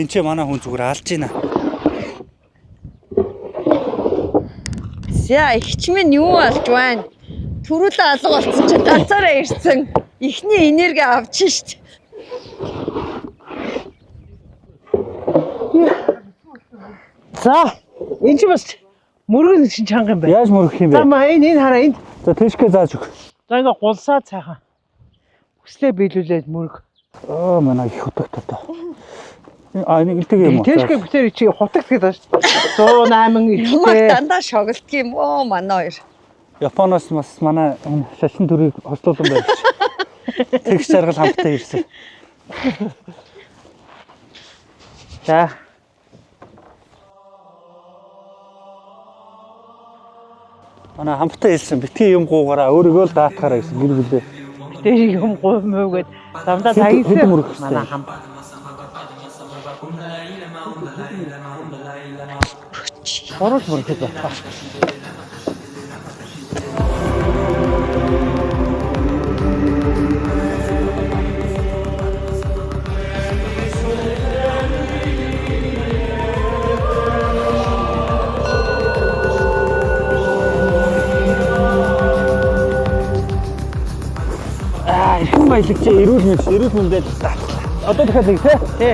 Тинчээ манай хүн зүгээр алж гинэ. За ихч минь юу болж байна? Төрүүлээ алга болсон чинь ганцаараа ирсэн. Эхний энерги авч шít. За энэ чи бас мөргөн чинь чанга юм байна. Яаж мөрөх юм За бэ? маа энэ хараа энд. За тийшгээ зааж өг. За ингээ гулсаад сайхан. Хүслээ биелүүлээд мөрөг. Аа манай их хутагт одоо. А нэг илдэг юм уу? Тэшгээ бүтээр чи хутагт гэдэг байна шүү дээ. 108 Юмар ихтэй. дандаа шоглдг юм оо манай хоёр. Японоос бас манай энэ шашин төрийг хослуулан байж. Тэгш жаргал хамттай ирсэн. За. Манай хамттай хэлсэн битгий юм гуугаараа өөрийгөө л даатгаараа гэсэн гэр бүлээ. Тэр юм гуймуугээд дандаа Хэд- хэд тагсан. мөрөх хэрэгтэй? Манай хам. Гурван мөрөхөд байна. Аа эрхэм баялагч эрүүл мэнд эрүүл мэндэд даатглаа. Одоо дахиад нэг тий. Тий.